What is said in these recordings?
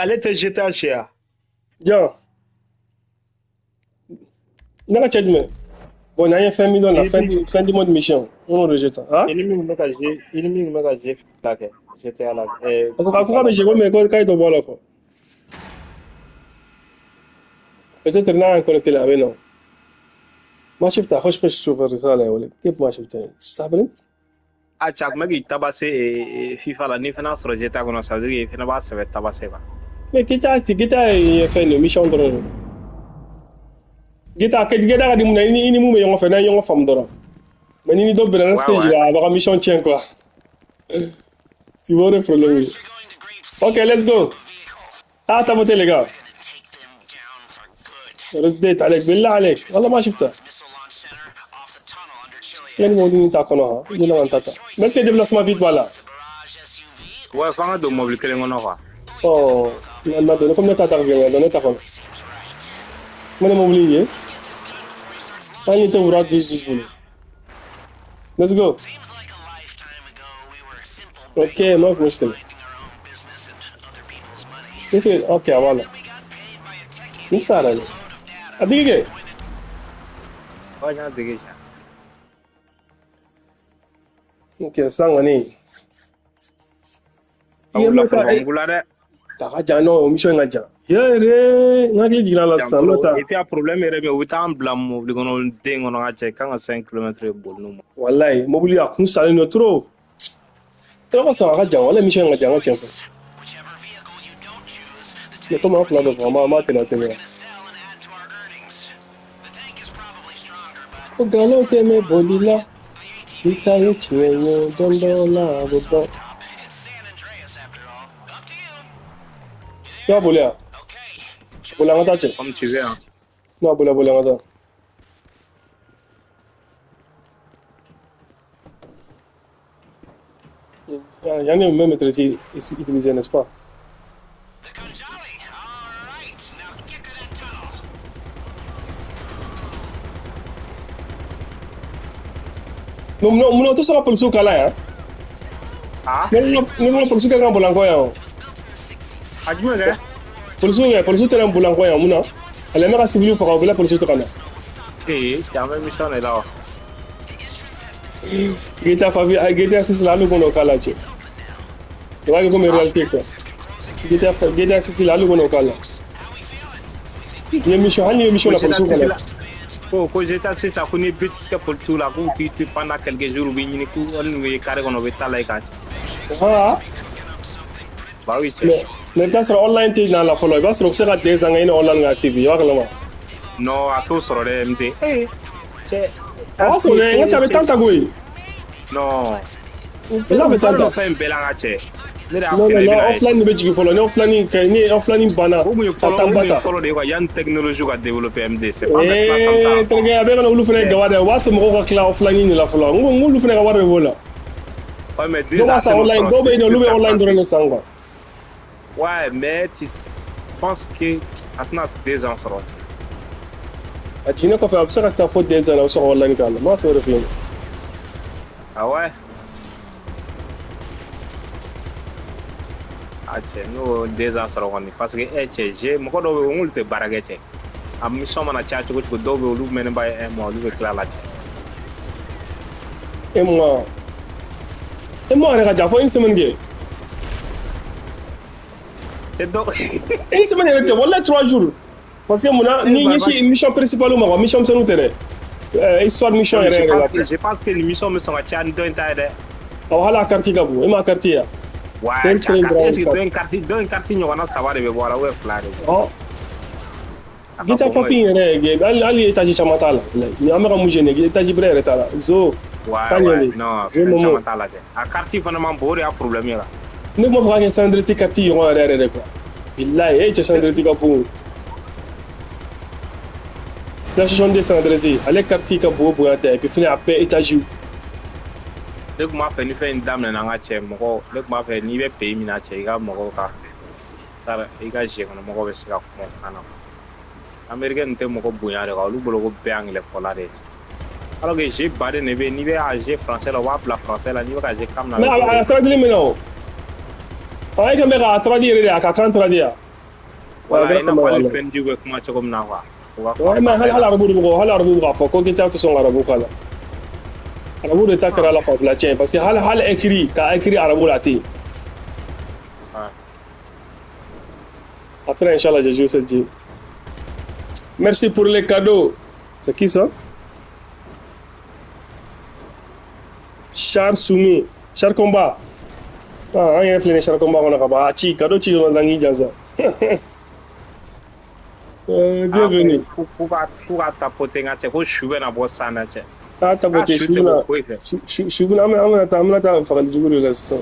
Ale tɛ GTA cɛ ya. Jɔn? Ne ka cɛ jumɛn? Bon, n'an ye fɛn min dɔn la, fin du monde mission, n k'o de GTA. Ah? I ni min tun bɛ ka jeu, i ni min tun bɛ ka jeu fila kɛ GTA la. A ko k'a bɛ jouer mais ko k'a ye dɔ bɔ a la quoi. Peut-être n'a y'an connecté la a bɛ na. ما شفتها. خش خش شوف الرسالة يا ولد، كيف ما شفتها؟ تستهبل انت؟ A cɛ, a tun bɛ k'i tabase FIFA la, n'i fana y'a sɔrɔ GTA kɔnɔ, ça veut dire que i fana b'a sɛbɛ tabase quoi. Mais GTA GTA ye fɛn de mission dɔrɔn de. GTA GTA ka di mun na, i ni mun bɛ ɲɔgɔn fɛ, n'a ye ɲɔgɔn faamu dɔrɔn. Mais ni dɔ bɛnna na stage la, a b'a ka mission tiɲɛ quoi. Tu vois le problème. Ok, let's go. Ah, tapoter les gars. رديت عليك بالله عليك، والله ما شفتها. يعني موجودين تاع كونوها ولا ما تاتا. بس كي déplacement vite voilà. Ouais, f'an ka don mobili kelen kɔnɔ quoi. Oh, na don comme ne ta ta vient, ne ta kɔnɔ. Mana mobili ye? An ye tɛ wura 10 bolo. Let's go. Ok, ما في مشكلة. نسي ok voilà. مش سهلة. A digi kɛ. Ouais, n y'a dege cɛ. Ok, sisan kɔni. A wulila fɔlɔ mugu la dɛ. A ka jan, non, mission in ka jan. Yɛrɛ, n hakili jiginna la sisan, n'o ta. Et puis a problème yɛrɛ bɛ yen, u bɛ taa an bila mobili kɔnɔ den kɔnɔ ka cɛ kan ka 5 km boli n'u ma. Walayi, mobili a kun salen don trop. E ko san a ka jan, walayi mission in ka jan, n ka tiɲɛ fɔ. Mais comme an fila bɛ fɔ, an b'a teliya teliya. Ko nkalon tɛ mɛn boli la, i ta ye tiɲɛ ye, don dɔ la a bɛ dɔn. I b'a boli wa? Boli an ka taa cɛ. Comme tu veux hein. Non, boli boli an ka taa. Yanni même maîtriser utiliser, n'est-ce pas? Non, non, mun tɛ sɔn ka polisiw kala yan. Ah? Ne ko polisiw kɛ ka boli an kɔ yan o. A jumɛn kɛ? Polisiw kɛ, polisiw tɛ boli an kɔ yan mun na? Ale bɛ ka civiliw faga, u bɛ la polisiw tɛ ka na. Ee, cɛ, an bɛ mission de la wa? GTA 5, GTA 6 la, hali kɔnɔ k'a la cɛ. I b'a kɛ komi réalité quoi. GTA GTA 6 la, hali kɔnɔ k'a la. Ni ye mission, hali ni ye mission la, polisiw ka na. Ko GTA 6 ko ni bêtise kɛ polisiw la, k'u t'i to pendant quelques jours, u b'i ɲini, k'u hali n'u ye carré kɔnɔ, u bɛ taa la i kan. Ah. Bah oui, cɛ. Mais i bɛ taa sɔrɔ online tɛ na la fɔlɔ, i b'a sɔrɔ u bɛ se ka 2 ans kɛ i ni online ka active, i b'a kalama. Non, a t'o sɔrɔ dɛ, MD. Ee, cɛ. A b'a sɔrɔ dɛ, n ka cɛ, a bɛ temps ta koyi. Non. I b'a bɛ temps ta. Fɛn in bɛɛ la n ka cɛ. Ne de y'a Non, f'i non, ɲɛna, i non, bɛna ye. offline de bɛ jigin fɔlɔ, ni offline kɛ, ni offline banna, O kun ye ka fɔlɔ, temps o ba kun ye ta. fɔlɔ de ye quoi, yanni technologie ka développer MD, c'est pas maintenant comme ça. Ee, terikɛ, a bɛ ka na olu fana gaba dɛ, o b'a to mɔgɔw ka tila offline de la fɔlɔ. N ko n k'olu fana ka wari de b'o la. Ouais, mais Dɔw déjà, b'a san online, dɔw bɛ yen nɔ, olu bɛ online dɔrɔn de san quoi. Ouais, mais tu penses que a tɛna 2 ans sɔrɔ. A jiginnen kɔfɛ, a bɛ se ka taa fo 2 ans na, a bɛ sɔrɔ ka online k'a la. N b'a sɛbɛn de f'i ɲɛna. Ah ouais? A cɛ, n'o 2 ans sɔrɔ kɔni, parce que cɛ, j'ai mɔgɔ dɔw bɛ yen, olu tɛ baara kɛ cɛ. A mission mana caya cogo cogo, dɔw bɛ yen, olu mɛnnen ba ye 1 mois, olu bɛ tila la cɛ. 1 mois. 1 mois yɛrɛ ka jan, fo une semaine kɛ. Tɛ dɔ. Une semaine yɛrɛ tɛ, walahi 3 jours. Parce que munna ni ɲɛsin mission principale ma quoi, mission misɛnninw tɛ dɛ. Histoire mission yɛrɛ yɛrɛ la. Je pense que nin mission bɛ sɔn ka caya ni dɔ in ta ye dɛ. Awɔ, hali a quartier ka bon, e m'a quartier ya. Ouais, C'est cɛ, un est-ce que grand dɔ in quartier ɲɔgɔnna 3 de bɛ bɔ a la ou bien 2 de bɛ? Ɔ. GTA 5 yɛrɛ, hali étage caman t'a la. Ni an bɛ ka mun nin étage bɛrɛ yɛrɛ t'a la. Zo. Ouais, ouais, non, fɛn caman t'a la cɛ. A quartier fana man bon, o de y'a problème ye la. Ne kuma fɔ k'a kɛ San Andreas quartier ɲɔgɔn yɛrɛ yɛrɛ de quoi. Bilahi, e cɛ, San Andreas ka bon. PlayStation 2 San Andreas, ale quartier ka bon bonya tɛ, et puis fɛnɛ a bɛɛ étage. Ne tun b'a fɛ ni fɛn in daminɛna, an ka cɛ, mɔgɔ, ne tun b'a fɛ n'i bɛ pays min na cɛ, i ka mɔgɔw ka i ka jeu kɔnɔ mɔgɔw bɛ se ka kuma o kan na. Américain ninnu tɛ mɔgɔ bonya de quoi, olu bolo ko bɛɛ anglais fɔla de ye. Alors que jeu baden de bɛ yen, n'i bɛ a jeu français la, u b'a bila français la, n'i bɛ ka jeu kan min na. Mais a traduit min na o. A ye kɛ bɛ k'a traduit yɛrɛ de, a ka kan traduit ya. Voilà, i n'a fɔ hali PNJ bɛ kuma cogo min na quoi. Ouais, mais hali arabu de bɛ hali arabu bɛ k'a fɔ ko GTA tɛ sɔn ka arabu k'a la. Arabu de ta kɛra la fanfɛla tiɲɛ parce que hali écrit k'a écrit arabu la a tɛ yen. Après, Inch'Allah, j'ai joué cette jeu. Merci pour les cadeaux. C'est qui ça? Char soumis. Char combat. Ah, an yɛrɛ filɛ nin char combat kɔnɔ ka ban. A ci cadeau ci dɔrɔn k'i jansa. Bienvenue. K'u ka tapoter n ka cɛ ko su bɛna bɔ san na cɛ. Ah, tapoter su bɛna su bɛna an bɛna taa fagali jugu de la sisan.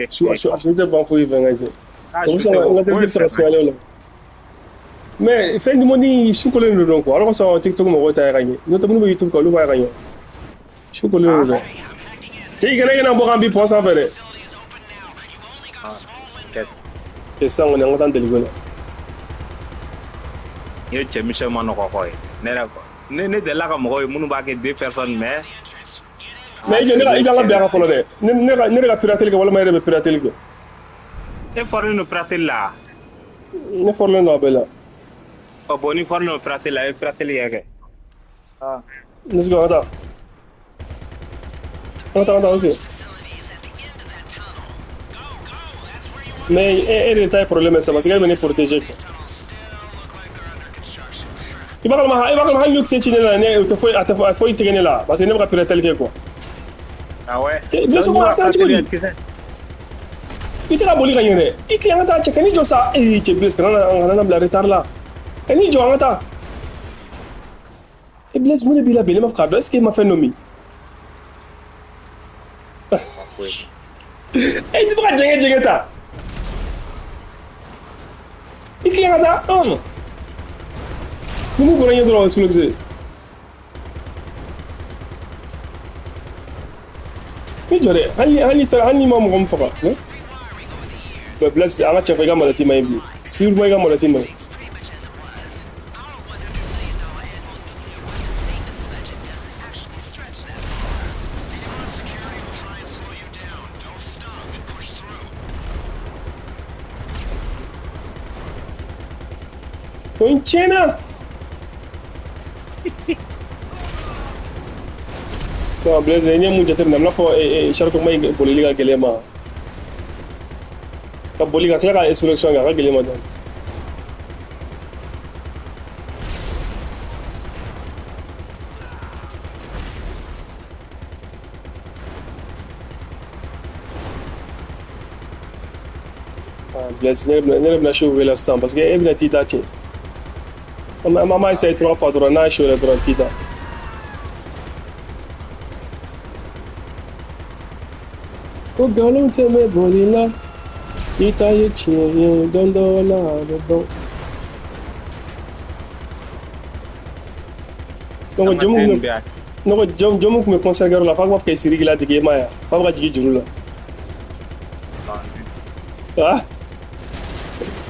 Su tɛ ban foyi fɛ n ka cɛ. O bɛ se ka n ka télé bɛ se ka signaler o la. Mais fɛn jumɛn ni su kolen de don quoi. Alors que TikTok mɔgɔw ta ye ka ɲɛ. N'o tɛ minnu bɛ YouTube kan olu b'a ye ka ɲɛ. Su kolen de don. Cɛ i kana bɔ k'an bi pɔn sanfɛ dɛ. Cɛ sisan kɔni an ka taa deliko la. N ye cɛmisɛn ma nɔgɔ kɔ ye. Ne yɛrɛ ne delila ka mɔgɔw ye minnu b'a kɛ 2 personnes mais. Mais i jɔ ne ka i ka bin a kan fɔlɔ dɛ. Ne de ka pirateli kɛ walima e yɛrɛ bɛ pirateli kɛ. E fɔrlen don pirateli la. Ne fɔrlen don a bɛɛ la. Ɔ bon ni fɔrlen don pirateli la i bɛ pirateli kɛ kɛ. Let's go, an ka taa. An ka taa, ok. Mais e de ta ye problème ye sisan parce que e bɛ ne protéger quoi. I b'a kalama hali n'u tɛ ci ne la ne tɛ foyi a tɛ foyi tigɛ ne la parce que ne bɛ ka pirateli kɛ quoi. Ah ouais. Blaise ko a kɛra cogo di? I tɛ ka boli ka ɲɛ dɛ. I tilen an ka taa cɛ kan'i jɔ sa. Ee cɛ Blaise kana na bila retard la. Kan'i jɔ an ka taa. E Blaise mun de b'i la bi ne m'a fɔ k'a dɔn est ce que e ma fɛn dɔ min? E ti bɛ ka jɛngɛ jɛngɛ ta. I tilen ka taa. Ni mun bɔra ɲɛ dɔrɔn o explosé. I jɔ dɛ hali n'i ma mɔgɔ min faga. Mais Blaise an ka cɛ fɔ i ka malati ma ɲi bilen. Sûrement i ka malati ma ɲi. Ko in tiɲɛna. Non, Blaise, n ye mun jateminɛ n bɛna fɔ char combat in bolili ka gɛlɛn ma. Ka boli ka tila ka explosion kɛ a ka gɛlɛn ma dɔɔni. Ah, Blaise, ne yɛrɛ bɛna su wele sisan parce que e bɛna t'i ta tiɲɛ. An b'a essayer 3 fois dɔrɔn n'a ye dɔrɔn t'i ta. Ko nkalon tɛ mɛn boli la. I ta ye tiɲɛ ye don dɔ la a bɛ dɔn. Donc jɔn kun bɛ concert kɛyɔrɔ la f'a b'a fɔ k'i siri k'i ladege e ma ye wa? F'a bɛ ka jigin juru la. Ah!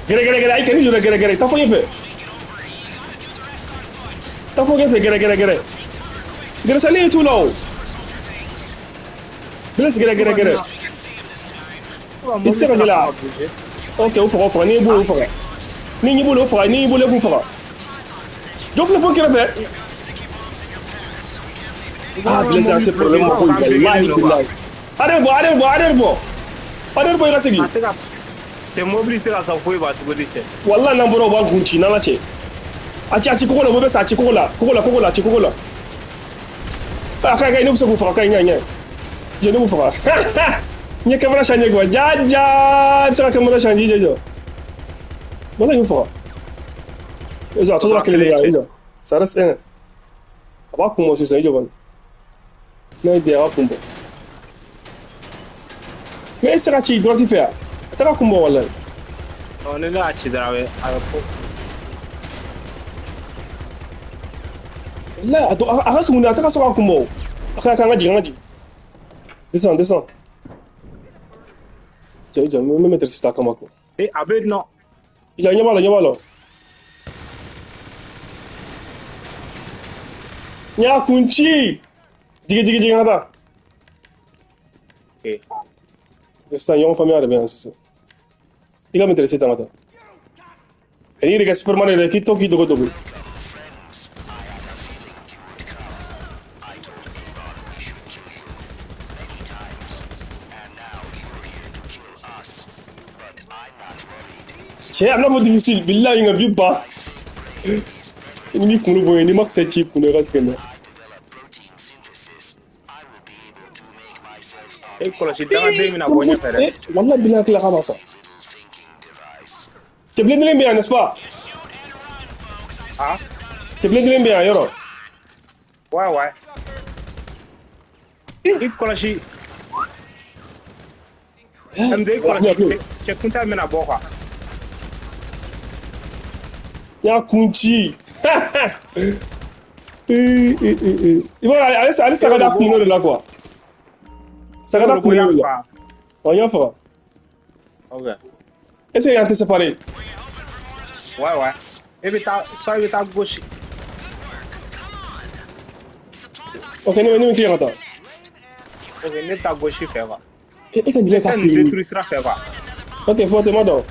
Gɛrɛ gɛrɛ gɛrɛ ayi kan'i jɔ dɛ gɛrɛ gɛrɛ taa fɔ ɲɛfɛ. Taa fɔ ɲɛfɛ gɛrɛ gɛrɛ gɛrɛ. Gɛrɛsɛli ye t'u la o. Blaise gɛrɛ gɛrɛ gɛrɛ. I tɛ se ka gɛlɛya. Ok o faga o faga n'i bolo o faga. N'i y'i bolo o faga n'i y'i bolo e k'u faga. Jɔ filɛ fo kɛrɛfɛ. Ah Blaise a se problème ma koyi walahi bilahi. Arrête bɔ arrête bɔ arrête bɔ. Arrête bɔ i ka segin. A tɛ ka cɛ mobili tɛ ka sɔn foyi ma tuguni cɛ. Walahi n'an bɔra o b'an kun ci n'Ala cɛ. A ci kogo la o bɛ sa a ci kogo la kogo la kogo la a ci kogo la. Ah kayi kayi ne bɛ se k'u faga kayi ɲɛ ɲɛ. Jɔ ne b'u faga. N ye caméra changer quoi. Ja ja i bɛ se ka caméra changer i jɔ. Walahi n y'u faga. I jɔ a tɔ tora kelen de ye i jɔ. Ça reste un. A b'a kun bɔ sisan i jɔ bani. N'a ye bin a b'a kun bɔ. Mais e tɛ se ka ci droite fɛ yan. A tɛ ka kun bɔ walahi. Ɔ ni ne y'a ci dɔrɔn a bɛ fɔ. Là, a ka kun a tɛ ka sɔn ka kun bɔ o. A ka an ka jigin an ka jigin. Descends, descends. Jɔ i jɔ n bɛ maîtrise ta kama quoi. E a bɛ nɔ. I jɔ ɲɛ b'a la ɲɛ b'a la. N y'a kun ci. Jigin jigin jigin ka taa. Ok. Sisan ɲɔgɔn faamuya de bɛ yan sisan. I ka maîtrise ta ka taa. Ka n'i yɛrɛ kɛ Superman yɛrɛ k'i to k'i dogo dogo. Cɛ, a bɛna fɔ difficile, bilahi nka vie ba. Ni m'i kunkolo bɔ yen, n'i ma kisɛ ci i kun na, i ka tigɛ n na. E kɔlɔsi dangaden bɛna bɔ ɲɛfɛ dɛ. Wallahi bilahi tila k'a ma sa. Cɛ bilen bɛ yan, n'est-ce pas? Ah? Cɛ bilen bɛ yan yɔrɔ. Ouais ouais. I kɔlɔsi. MD i kɔlɔsi cɛ kuntan bɛna bɔ quoi. Y'a kun ci. I b'a ye ale saga da kunkolo de la quoi. Saga da kunkolo de la. Ɔ, n y'a faga. Ok. Est-ce que y'an tɛ séparé? Ouais ouais. E bɛ taa soit i bɛ taa gauche. Ok, ne bɛ tilen ka taa. Ok, ne bɛ taa gauche fɛ quoi. E ka nin ka Fɛn nin détruire sira fɛ quoi. Ok, fɔ tɛ ma dɔn.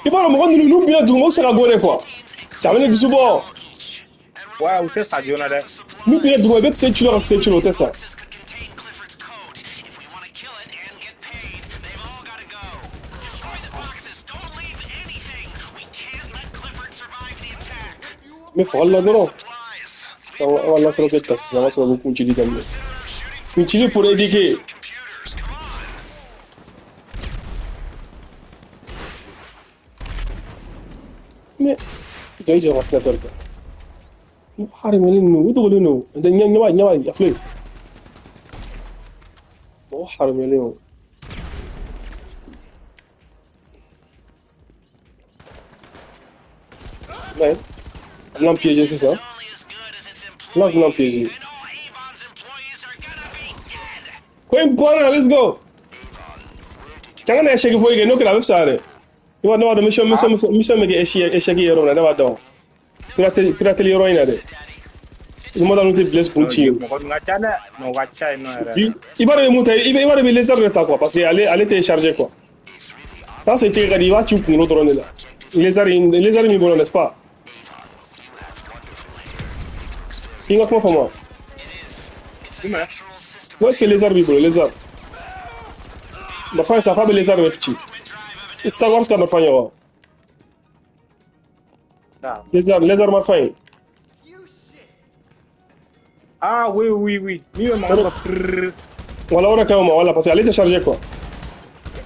I b'a dɔn mɔgɔ ninnu n'u binna duguma u tɛ se ka bɔ dɛ quoi. A bɛ ne dusu bɔ. Ouais, u tɛ sa joona dɛ. N'u binna duguma i bɛ kisɛ ci u la ka kisɛ ci u la, u tɛ sa. N bɛ fagali la dɔrɔn. An ka lasɔrɔ kɛ ta sisan, an ka sɔrɔ k'o kuncili daminɛ. Kuncili pour éduquer. Mais jɔ i jɔ ka sniper ta. Mɔgɔ haramuyalen ninnu, u dogolen don. N tɛ ɲɛ ɲɛ ɲɛ a filɛ. Mɔgɔ haramuyalen o. Ouais. A bɛna piéger sisan. N'a bɛna piéger. Ko in bɔra, let's go. Kan kana échec foyi kɛ, n'o kɛra a bɛ fisaya dɛ. I b'a dɔn, ne b'a dɔn mission bɛ kɛ échec yɔrɔ min na, ne b'a dɔn. Pirateli yɔrɔ in na dɛ. I ma dɔn n'u tɛ Blaise kun ci. Mɔgɔ min ka ca dɛ, mɔgɔ ka ca yen nɔ yɛrɛ. I b'a dɔn i bɛ mun ta, i b'a dɔn i bɛ lézard de ta quoi, parce que ale tɛ chargé quoi. N'a sɔrɔ i tɛgɛ ka di, i b'a ci u kunkolo dɔrɔn de la. Lézard min bolo, n'est-ce pas? I ka kuma faamu wa? Jumɛn? Où est-ce que lézard b'i bolo, lézard? Marifa ye sa, f'a bɛ lézard de ci. Star Wars ka marifa ɲɛ wa? Lézard marifa ye. Ah oui oui oui. Min bɛ mankan kɛ prrrr. Wala o de ka ɲi o ma, wala parce que ale tɛ chargé quoi.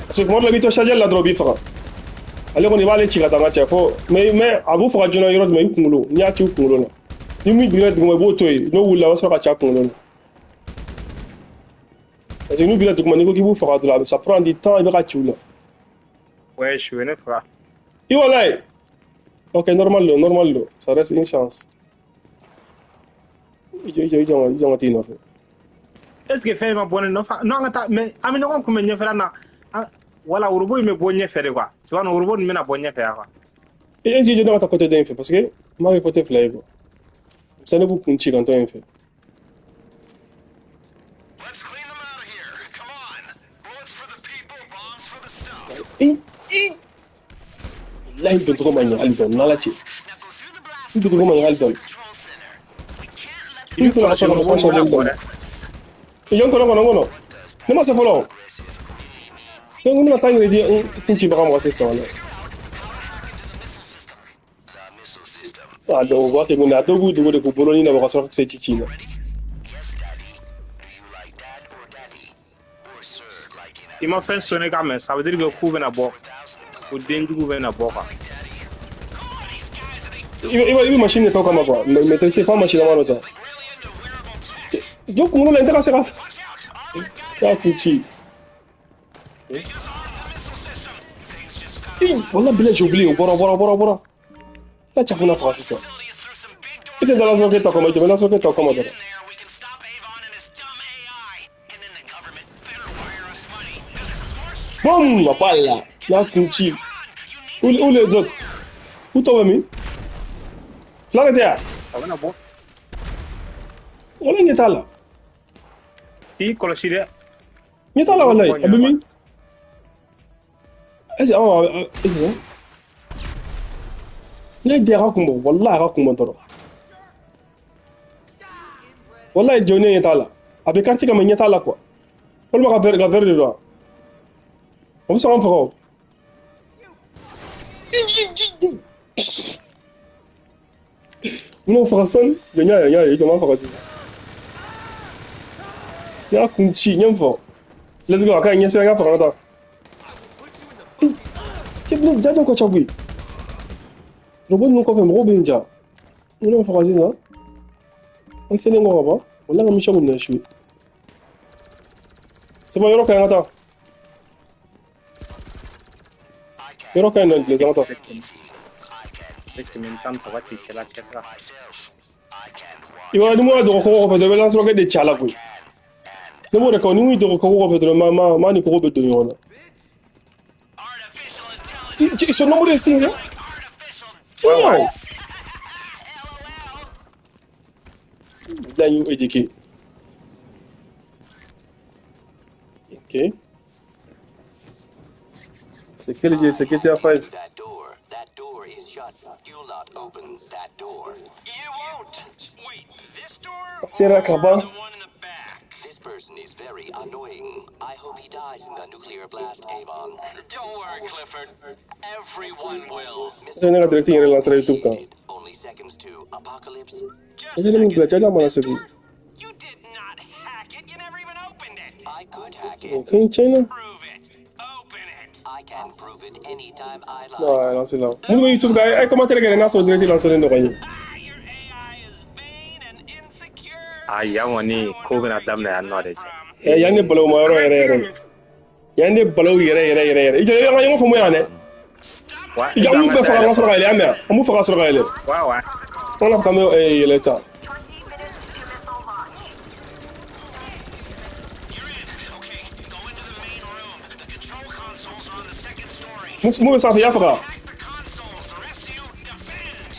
Parce que kuma dɔ la i b'i to chargé la dɔrɔn u b'i faga. Ale kɔni i b'ale ci ka taa n ka cɛ fo mais a b'u faga joona yɔrɔ jumɛn, i kunkolo, n'i y'a ci u kunkolo la. Ni min binna duguma i b'o to yen, n'o wulila o b'a sɔrɔ ka ci a kunkolo la. Parce que n'u binna duguma n'i ko k'i b'u faga dɔrɔn, ça prend du temps i bɛ ka ci u la. Ouais, je suis ne faga. I walayi. Ok, normal don, normal don. Ça reste une chance. I jɔ i jɔ i jɔ i jɔ ka t'i nɔfɛ. Est-ce que fɛn in ma bɔ ne nɔfɛ? Non, an ka taa, mais an bɛ ɲɔgɔn kunbɛn ɲɛfɛla na. Wala worobo in bɛ bɔ ɲɛfɛ de quoi. Tu vois, worobo nin bɛna bɔ ɲɛfɛ yan quoi. E jɔ ne ka taa côté dɔ in fɛ parce que n b'a kɛ côté fila ye quoi. Comme ça ne b'u kun ci ka n to yen fɛ. Wallahi n doncogo ma ɲɛ hali dɔɔni, n'Ala cɛ. N doncogo ma ɲɛ hali dɔɔni. I N tɛna ka kɔlɔsi sɔrɔ ka worobo fɛn nin bɛna sɔrɔ bɔ dɛ. I jɔ n kɔnɔ kɔnɔ n kɔnɔ. Ne ma se fɔlɔ. Donc n bɛna taa n yɛrɛ di n kun cibaga ma sisan wala. A dɔw u b'a kɛ kun a dɔw b'u dogo de k'u bolo ni na ka sɔrɔ ka kisɛ ci ci la. I ma fɛn sonné ka mɛn, ça veut dire que k'u bɛna bɔ. Ko denjugu bɛna bɔ quoi. I bɛ machine de tɔ kama quoi. Mais c'est pas machine dama dɔ ta. Jɔ kunkolo la n tɛ ka se ka y'a kun ci. Wala bilahi j'ai oublié, o bɔra bɔra bɔra bɔra. I ka cɛ kunna faga sisan. I sen tɛ lasɔrɔ kɛ ta kama, i jɔ bɛ lasɔrɔ kɛ ta kama dɔrɔn. Boum, a b'a la. Y'a kun ci. Où les autres? U tɔ bɛ min? Fila de tɛ yan? A bɛna bɔ. Wala ɲɛ t'a la. T'i kɔlɔsi dɛ. Ɲɛ t'a la Worobo bɛ walayi. bɔ A bɛ ɲɛfɛ. min? Est-ce que awɔ est-ce que N y'a di a ka kun bɔ, walahi a ka kun bɔ dɔrɔn. Walahi jɔ ne ɲɛ t'a la. A bɛ quartier kama ɲɛ t'a la quoi. Walima ka verre ka verre de don wa? O bɛ sɔn k'an faga o. N y'o faga sɔɔni. Jɔ n y'a ye n y'a ye jɔ n m'a faga sisan. N y'a kun ci n ye n fɔ. Let's go a ka ɲi ɲɛsira n ka faga ka taa. Cɛ Blaise jajaw ka ca koyi. Robot ninnu kɔfɛ mɔgɔw bɛ yen ja. N y'o faga sisan. An selen kɔ ka ban. Walahi n ka mission kun bɛna échouer. C'est bon yɔrɔ ka ɲi an ka taa. Yɔrɔ ka ɲi nɔ Blaise an ka taa. Ne kɛmɛ ni 13 ci cɛ la cɛ tɛ ka sa. I b'a dɔn ni mun y'a dogo kɔgɔ kɔfɛ dɔrɔn i bɛ lance-roquette de ci a la koyi. Ne b'o de kɛ ni mun y'i dogo kɔgɔ kɔfɛ dɔrɔn ma ni kɔgɔ bɛ don ɲɔgɔn na. Ils sont nombreux ici, hein? Ouais, ouais. Là, ils ont éduqué. Ok. C'est quel jeu? C'est GTA 5. That door. That door is shut. You'll not open that door. You won't. Wait, this door? Sera Or Kaba. the one in the back? This person is very annoying. I hope he dies in the nuclear blast, Avon. Don't worry, Clifford. Everyone will. Ne ka direct yɛrɛ lancera YouTube kan. Only seconds to apocalypse. Just Ne min bila jaja mana This segu. door? You did not hack it. You never even opened it. I could hack O it. kan tiɲɛna. Prove it. Open it. I can prove it anytime I like. Non, lancé la. Minnu bɛ YouTube kan, a ye commentaire kɛ dɛ n'a sɔrɔ direct lancelen don ka ɲɛ. Ah, your AI is vain and insecure. A yan kɔni ko bɛna daminɛ yan nɔ de cɛ. Eh, yan ne balawu ma yɔrɔ yɛrɛ yɛrɛ. Yan ne balawu yɛrɛ yɛrɛ yɛrɛ yɛrɛ. I jɔ an ka ɲɔgɔn faamu yan dɛ. Wa I jɔ an b'u bɛɛ faga an ka sɔrɔ ka yɛlɛ an mɛ yan. An b'u faga ka sɔrɔ ka yɛlɛ. wa wa. An b'a fɔ k'an bɛ yɛlɛ sisan. 20 minutes to missile launch. You're in. Okay, go into the main room. The control consoles are on the second story. Mun bɛ sanfɛ i y'a faga. Hack the consoles. The rest of you defend.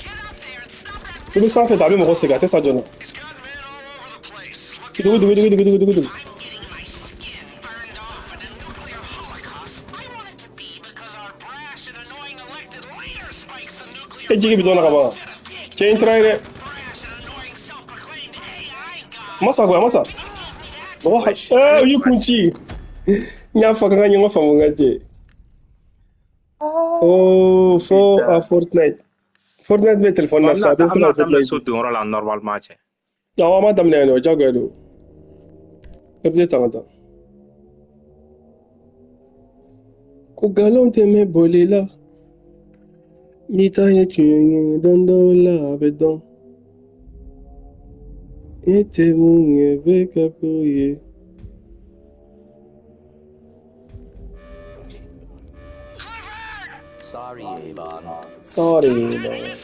Get up there and stop that I bɛ sanfɛ ta a bɛ mɔgɔ sɛgɛn a tɛ sa joona. There's gunmen all over the place. Look Dugu dugu dugu dugu dugu dugu dugu. I'm getting my skin burned off in a nuclear holocaust. I want it to be because our brash and annoying elected leader spikes the nuclear E jigi bɛ dɔn na ka ban. instead of big, Cɛ in taara ye dɛ. brash and annoying self-proclaimed AI god. Ma sa koyi a ma sa. Mɔgɔ ha ee u y'i kun ci. N y'a fɔ k'an ka ɲɔgɔn faamu n ka cɛ. Oh fo a Fortnite. Fortnite bɛ téléphone na An sisan a bɛna tɛ se ka an bɛna daminɛ Fortnite. so donyɔrɔ la normalement cɛ. Awɔ an b'a daminɛ yan nɔ diyagoya don. E bɛ ta ka taa. Ko nkalon tɛ mɛn boli la. N'i ta ye tiɲɛ ye don dɔw la a bɛ dɔn. E tɛ mun ye bɛ ka k'o ye. Sorry, Avon. Sorry man.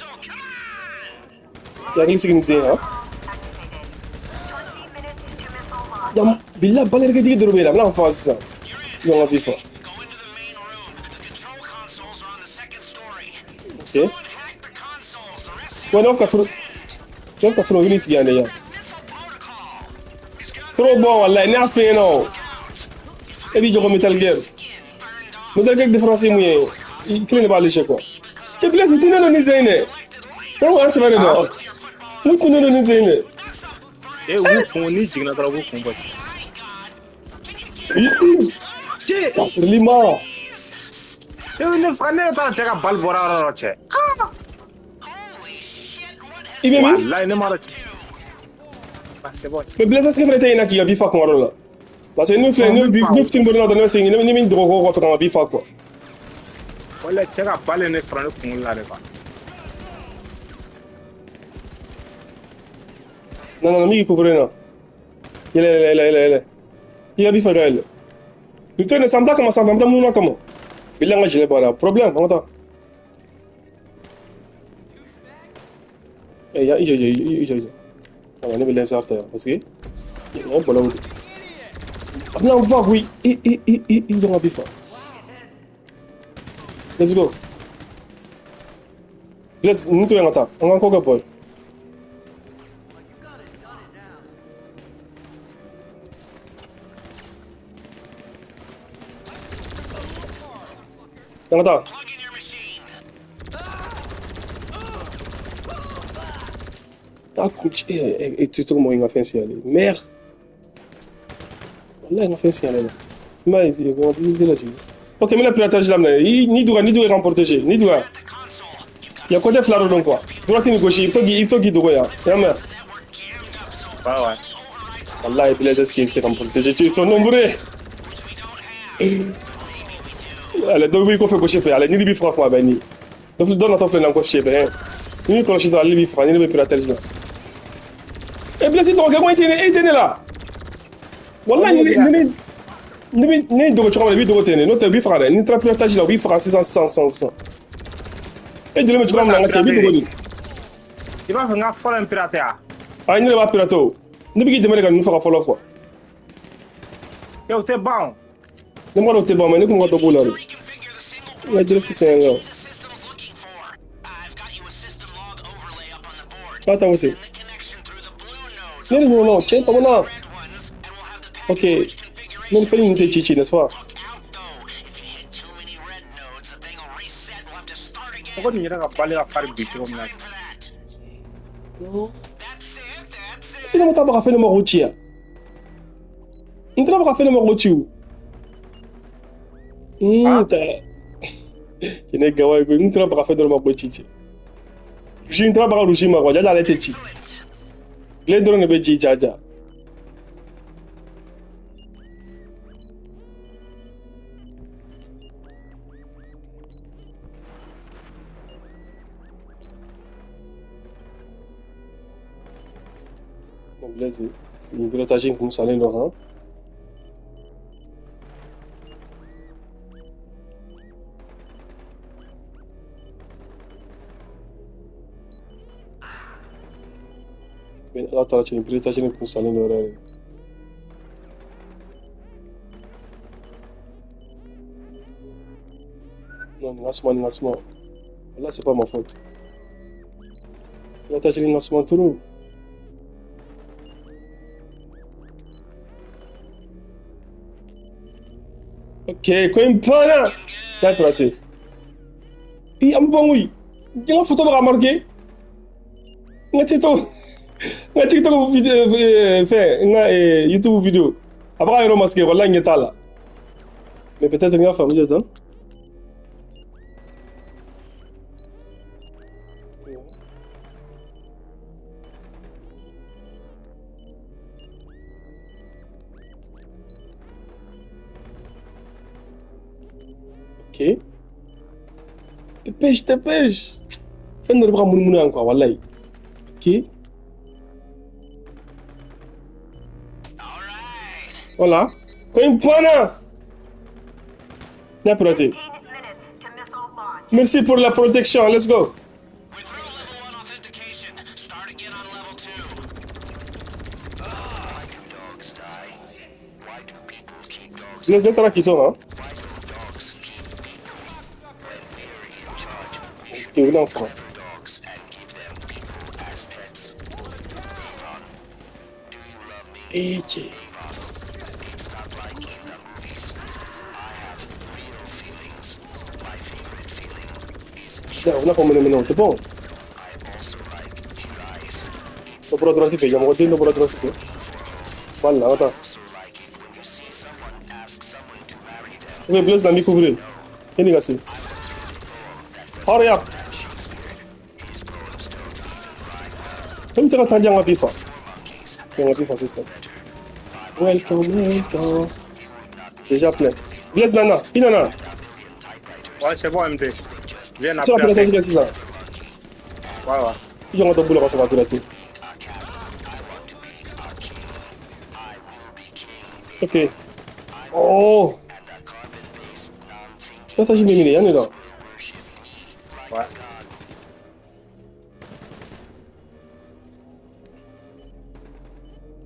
I hakili sigi nin sen kan. Activated. 20 minutes to missile launch. Yan bilahi balerikɛtigi dɔ de bɛ yen a bɛna n faga sisan. Ɲɔgɔn ka FIFA. Go into the main room. The control consoles are on the second story. Ok. Someone hack the consoles. The rest of you Wa n'aw ka furu n'aw ka furu o bɛ n'i sigi yan de yan. missile protocol. There's gunmen Trop bon wallahi ne y'a f'i ɲɛna o. E b'i jɔ ko Metal Gear. skin burned off Metal Gear différence ye mun ye i kelen de b'ale cɛ quoi. Cɛ Blaise u tunnen don nin sen in dɛ. Ne ko an sɛbɛ de don. Mun tunnen don nin sen in dɛ. E u b'u kun n'i jiginna dɔrɔn u b'u kun bɔ. Cɛ Kafirili ma. e ne faga ne yɛrɛ taara cɛ ka bali bɔra yɔrɔ o yɔrɔ cɛ. Holy shit, what has I bɛ min? Walayi ne m'a dɔn cɛ. Ah, c'est bon cɛ. Mais Blaise est-ce que fɛnɛ tɛ ɲinɛ k'i ka bi fa kuma dɔ la? Parce que ne filɛ ne bi ne fitinin bɔra dɔrɔn ne bɛ segin ne min dogo kɔfɛ ka n ka bi fa quoi. Walayi cɛ ka bali ne sɔrɔ ne kunkolo la de quoi. Non non non min k'i couvrir na. Yɛlɛ yɛlɛ yɛlɛ yɛlɛ yɛlɛ. I ka bi fa ka yɛlɛ. Nin to yen dɛ san ta kama sanfɛ an bɛ taa mununa kama. Bilahi an ka gilet banna problème an ka taa. Eh ya i jɔ i jɔ i jɔ i jɔ. Voilà ne bɛ lɛnsar ta yan parce que nin ye balawu de. A bɛna n fa koyi. I i i i i jɔ n ka bi fa. Let's go. Let's nin to yan ka taa. An ka ko kɛ bɔ ye. An ka taa. Plug in your machine. Ah, e TikTok mɔgɔ n ka fɛn signalé. Merde. Wallahi n ka fɛn signalé la. I m'a ye, visibilité la jigin. Ok, n bɛna piratage daminɛ. I ni duga, ni duga i k'an protéger. Ni duga. Il y a côté fila dɔ dɔn quoi. Droite ni gauche, i bɛ to k'i dogo yan. I y'a mɛn? Ouais, ouais. Wallahi, Blaise, est-ce qu'il sait qu'en protéger? Ils sont nombreux. Ale dɔw b'i kɔfɛ gauche fɛ, ale ni b'i faga kuma bɛɛ ni. Dɔ natɔ filɛ nin ye kɔfɛ fɛ. Ni kɔlɔsi tɔ ale b'i faga, ni ne bɛ piratage la. E Blaise, dɔgɔkɛ ko e tɛ ne la. Wallahi, ni ne ne dogo cogo min na, i b'i dogo ten de, n'o tɛ u b'i faga dɛ. N'i taara piratage la, u b'i faga sisan sisan sisan sisan. E joli bɛ cogoya min na, an ka kɛ, i b'i dogo de. I b'a fɛ n ka fɔlɔ in pirater wa? Ayi, ne de b'a pirater o. Ne bɛ k'i dɛmɛ de ka ninnu faga fɔlɔ quoi. E, o tɛ ban o. Ne ma dɔn o tɛ ban, mais ne kun ka dɔ b'o la de. N ka direct sɛgɛn kan. K'a ta ko ten. Ne de ɲɔgɔnna cɛ bamanan. Ok. Ne ni fɛn ninnu tɛ ci ci, n'est-ce pas? Mɔgɔ nin yɛrɛ ka bali ka fari bi cogo min na. Est-ce que ne ma taa baga fɛn de ma k'o ci yan? N taara baga fɛn de ma k'o ci o. Ah? Ta. Ne gawa ye koyi, n taara baga fɛn dɔ ma k'o ci ci. Rusi, n taara baga rusi ma quoi, jaja ale tɛ ci. Tile dɔrɔn de bɛ ci jaja. Bon, Blaise, nin pilotage in kun salen don han. Mais ala taara cɛ, nin pilotage in kun salen don yɛrɛ yɛrɛ. Non, nin ka suma, nin ka suma. Là, c'est pas ma faute. Pilotage in ka suma trop. Ok, ko in banna. Y'a piraté. I, an bɛ ban koyi. N ka photo bɛ ka marqué. N ka TikTok, n ka TikTok vidéo, fɛn, n ka YouTube vidéo. A bɛ ka yɔrɔ masqué, wallahi ɲɛ t'a la. Mais peut-être n ka faamu sisan. Ok. Dépêche, dépêche. Fɛn dɔ de bɛ ka munumunu yan quoi, wallahi. Ok. Voilà. Ko in banna. N y'a piraté. 15 minutes to missile launch. Merci pour la protection. Let's go. Blaise, ne taara k'i to han. Ok, u bɛna n faga. Ee cɛ. U bɛna fɔ mɛnɛ mɛnɛ, o tɛ ban o. Dɔ bɔra droite fɛ, yamɔgɔden dɔ bɔra droite fɛ. Bali la, an ka taa. Ok, Blaise na n b'i couvrir. Yanni ka se. Hurry up. Fɛn bɛ se ka taa di an ka bi fa. An ka bi fa sisan. Welcome, welcome. Déjà plein. Blaise nana, i nana. Ouais, c'est bon, MT. Viens I na bɛ se ka pirater. piratage kɛ sisan. Ouais, ouais. I jɔ n ka dɔ b'u la ka sɔrɔ ka pirater. Ok. Oh. Piratage bɛ minɛ yan de la. Ouais.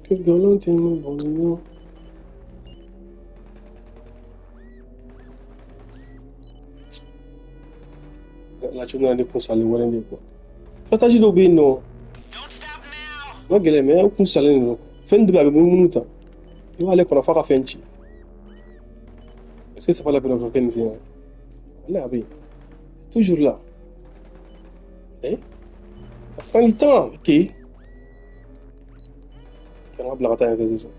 Que galant est mon bon mignon. La cogo nana ne kun salen wɛrɛ de quoi. Piratage dɔw bɛ yen nɔ. O ka gɛlɛn mais o kun salen de don. Fɛn dɔ bɛ yen a bɛ munumunu tan. I b'ale kɔnɔ f'a ka fɛn ci. Est-ce que c'est pas la peine de kɛ nin sen na? Wallahi a bɛ yen. C'est toujours là. Eh? Ça prend du temps. Ok. An ka bila ka taa yan fɛ sisan.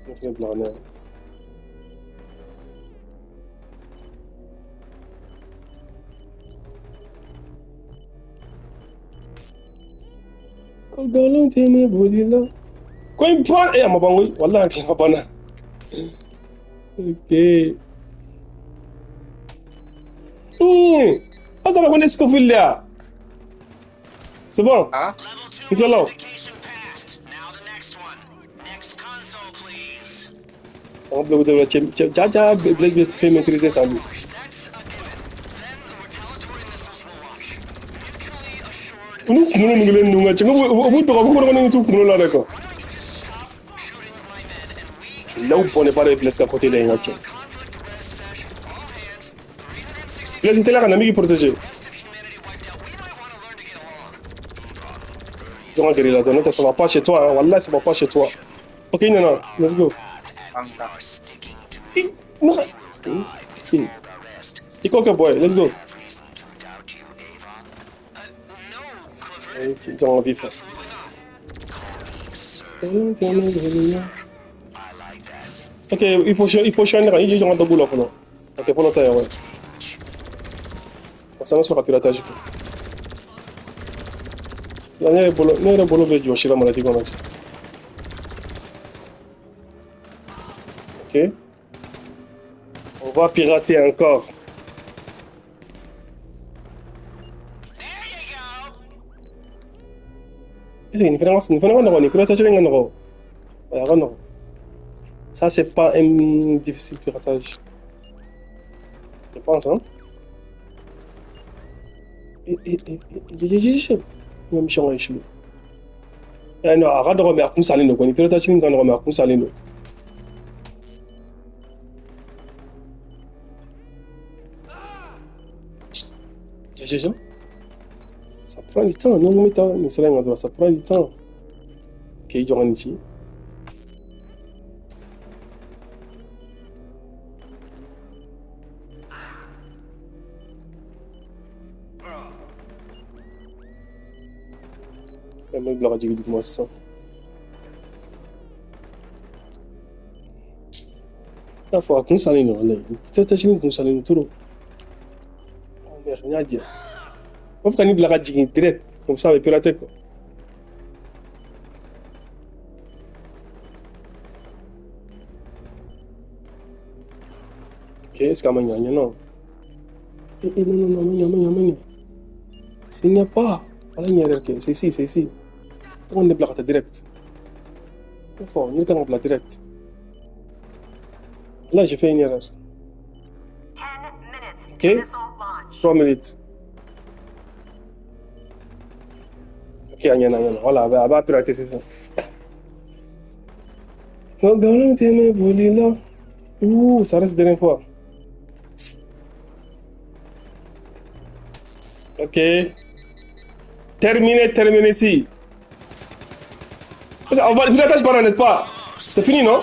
Ne fɛnɛ bila ka na yan. Ko nkalon tɛ ne boli la. Ko in ban a ma ban koyi, walahi a banna. Ok. Aw taara ko ne Scofield de ya? C'est bon. Ah? N tilala o. An ka bila ko cɛ cɛ ja ja Blaise bɛ fɛn maîtriser tan de. Olu kunkolo nugulen ninnu ka cɛ, u b'u tɔgɔ u b'u kɔnɔ t'u kunkolo la dɛ quoi. Là où on n'est pas de Blaise ka côté la yen ka cɛ. Blaise i teliya ka na n bɛ k'i protéger. Donc ka gɛrɛ i la dɔrɔn, n'o tɛ ça va pas chez toi hein, wallahi ça va pas chez toi. Ok, i nana, let's go. An ka. I k'o kɛ boy, let's go. Jɔn ka vif. Ok, i positionne kan, i jɔ ka dɔ b'u la fɔlɔ. Ok, fɔlɔ ta ye ouais. Ça va sɔrɔ ka piratage kɛ. Ne yɛrɛ bolo bɛ jɔsi la manati kɔnɔ. Ok. On va pirater encore. Est-ce que nin fana ka nɔgɔn, nin piratage in ka nɔgɔn. A ka nɔgɔn. Ça, c'est pas un difficile piratage. Je pense, hein. N ka mission ka échoué. Eh non, a ka dɔgɔ mais a kun salen don kɔni. Piratage in ka nɔgɔn mais a kun salen don. Déjà, ça prend du temps. Non, mais taa nin sira in kan dɔrɔn, ça prend du temps. Ok, i jɔ ka nin ci. An bɛ bila ka jigin duguma sisan. I n'a fɔ a kun salen don walayi. Piratage in kun salen don trop. Oh merde, n y'a jɛ. N b'a fɛ ka nin bila ka jigin direct, comme ça a bɛ pirater quoi. Ok, est-ce que a ma ɲɛ? A ɲɛna o. Eh, eh, non, non, non, a ma ɲɛ, a ma ɲɛ, a ma ɲɛ. S'il n'y a pas, ala ɲɛ yɛrɛ kɛ, c'est ici, c'est ici. An kɔni ne bila ka taa direct. Ko fɔ, ne kan ka bila direct. Là, j'ai fait une erreur. 10 minutes Ok, to missile launch. 3 minutes. Ok, a ɲɛna, a ɲɛna. Voilà, a b'a pirater sisan. Nkalon tɛ ne boli la. Ouh, ça reste dernière fois. Ok. Terminé, terminé ici. On va, le piratage par là, n'est-ce pas? C'est fini, non?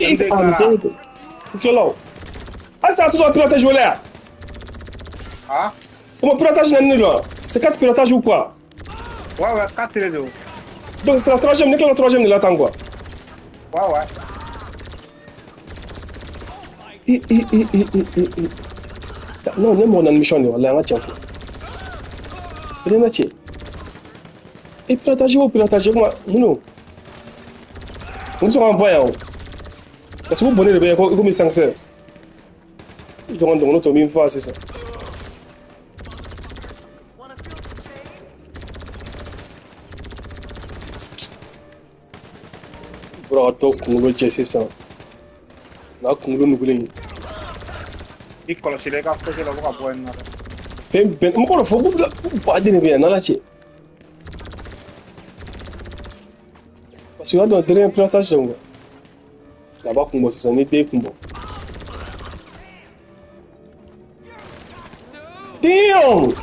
MD Ah, Kara. mais là. Ah, c'est un piratage volé. Ah? Comment piratage n'a là? C'est quatre piratages ou quoi? Ouais, 4 de don. Donc c'est la troisième, n'est que la troisième de l'attend quoi. Ouais. Eh, eh, eh, eh, eh, eh, eh. Non, ne mɔgɔ na mission de walahi an ka tiɲɛ fɔ. Rien na cɛ. E piratage o piratage kuma mun don? Mun bɛ sɔn k'an bɔ yan o. Parce que o bɔnnen de bɛ yan komi sankisɛ. I jɔ ka dɔnkili tɔ min fa sisan. Bɔra ka dɔ kunkolo jɛ sisan. N'a kunkolo nugulen. I kɔlɔsi dɛ, i ka côté la, u bɛ ka bɔ yen nɔ dɛ. Fɛn bɛɛ mɔgɔ dɔ fɔ ko baden de bɛ yan n'Ala cɛ. Parce que o y'a dɔn dernier piratage quoi. A b'a kun bɔ sisan ni den kun bɔ. Damn!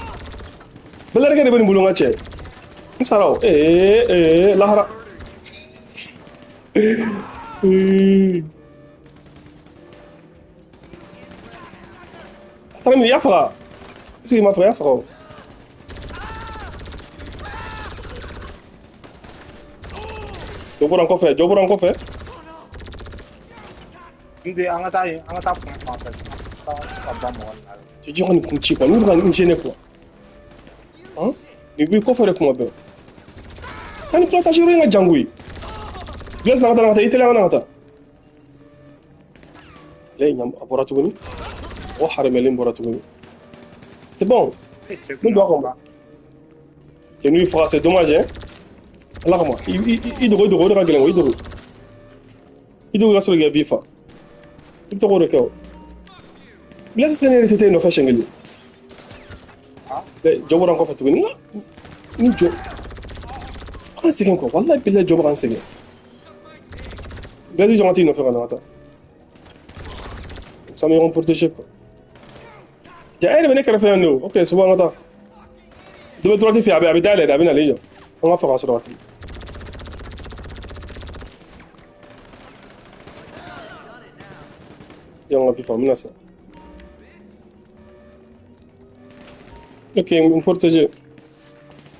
Balarikɛ de bɛ nin bolo n ka cɛ. N sara o. Ee ee lahara. Ee. A taara min i y'a faga. Est-ce qu'il m'a faga? I y'a faga o. Dɔ bɔra n kɔfɛ, dɔ bɔra n kɔfɛ. N tɛ an ka taa yen, an ka taa fan fan fɛ sisan. Ka ba mɔgɔ nin na. Cɛ jɔn ka nin kun ci quoi, n'u bɛ ka n gêner quoi. Han? Nin b'i kɔfɛ de kuma bɛɛ. An ni pilotage yɔrɔ in ka jan koyi. Blaise na ka taa na ka taa, i teliya ka na ka taa. Lɛ a bɔra tuguni. O haramɛlen bɔra tuguni. C'est bon. Ne don a kɔnɔ. Cɛ n'u y'i faga, c'est dommage hein. Ala kama i dogo i dogo o de ka gɛlɛn o i dogo. I dogo i ka sɔrɔ k'i ka bin fa. I bɛ to k'o de kɛ o. Blaise est-ce que ne yɛrɛ tɛ taa i nɔfɛ siɲɛ kelen? Jɔ bɔra n kɔfɛ tuguni nka ni jɔ an sɛgɛn quoi walahi bilahi jɔ bɛ k'an sɛgɛn. Blaise jɔ ka t'i nɔfɛ ka na ka taa. Ça bɛ ɲɔgɔn protéger quoi. Ja e yɛrɛ bɛ ne kɛrɛfɛ yan de o. Ok c'est bon an ka taa. Dɔ bɛ droite fɛ a bɛ dayɛlɛ de a bɛ nalen jɔ. An ka faga sɔrɔ ka tɛmɛ. Yan ka bi fa n bɛna sa. Ok n protéger.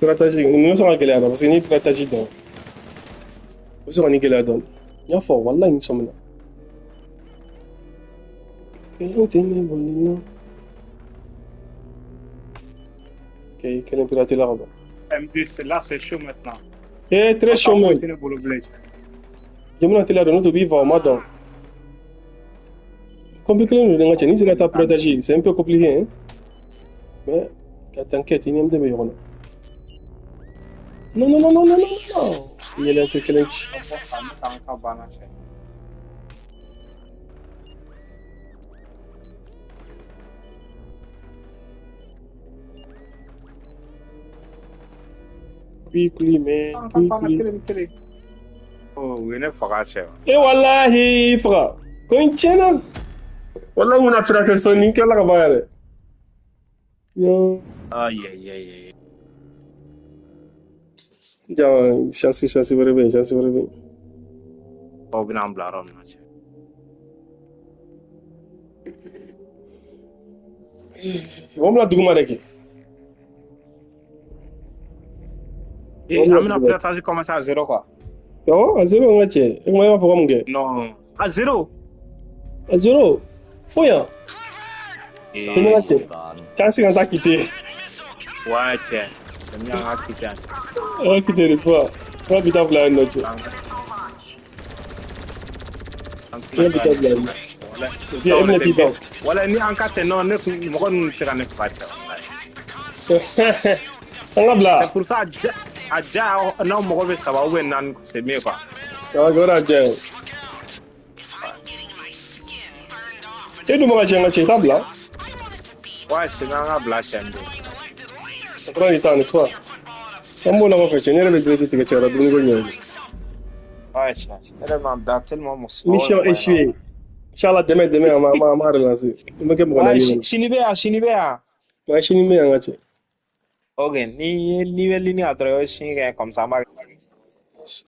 Piratage ninnu bɛ sɔn ka gɛlɛya dɛ parce que n'i ye piratage dɔn o bɛ sɔn ka nin gɛlɛya dɔɔni. N y'a fɔ walahi n sɔmina. Ok, kelen pirate la ka ban. MD, là c'est chaud maintenant. Eh, très chaud même. Jamana teliya dɔn n'o tɛ u b'i faga o ma dɔn. Compliqué don n ka cɛ n'i sera ka taa piratage c'est un peu compliqué hein. Mais t'inquiète i ni MD bɛ ɲɔgɔn na. Non non non non non non. Yɛlɛn tɛ kelen ci. Quickly man, quickly. Oh, u ye ne faga cɛ. E walahi i faga. Ko in tiɲɛna. Walahi n bɛna fira kɛ sɔn nin kɛla ka ban yɛrɛ. Yo. Aïe aïe aïe aïe. Ja chance chance wɛrɛ bɛ yen, chance wɛrɛ bɛ yen. Aw bɛna an bila yɔrɔ min na cɛ. Mɔgɔ bɛna duguma de kɛ. Eh, an bɛna pilotage commencer à zéro quoi. Awɔ, à zéro n ka cɛ. E kuma i b'a fɔ ko mun kɛ? Non, à zéro. À zéro. Fo yan. Ko ne ka cɛ. K'an sigi ka taa quitter. Ouais cɛ, c'est mieux an ka quitter yan cɛ. An ka quitter n'est-ce pas? An ka bi ta bila yan nɔ cɛ. An An ka bi ta bila yan nɔ. Parce que e bɛna t'i ban. Wala ni an ka tɛ non ne kun mɔgɔ ninnu tɛ se ka ne faga cɛ. An ka bila. C'est pour ça a ja n'aw mɔgɔ bɛ saba ou bien naani c'est mieux quoi. Awɔ, o de y'a diya ye. E dun bɛ ka cɛ n ka cɛ i t'a bila. Ouais, c'est mieux an ka bila cɛ n bolo. Ça prend du temps, n'est-ce pas? An b'o la kɔfɛ cɛ ne yɛrɛ bɛ direct tigɛ cɛ ka dumuni ko ɲɛ. Ouais cɛ, ne yɛrɛ b'an da tellement Mission échouée. Inchallah demain demain an b'a relancer. N bɛ kɛ mɔgɔ naani ye. Sini bɛ yan, sini bɛ yan. Ouais, sini bɛ yan n ka cɛ. Ok, ni bɛ ligne kan dɔrɔn i bɛ sini kɛ comme ça an b'a kɛ.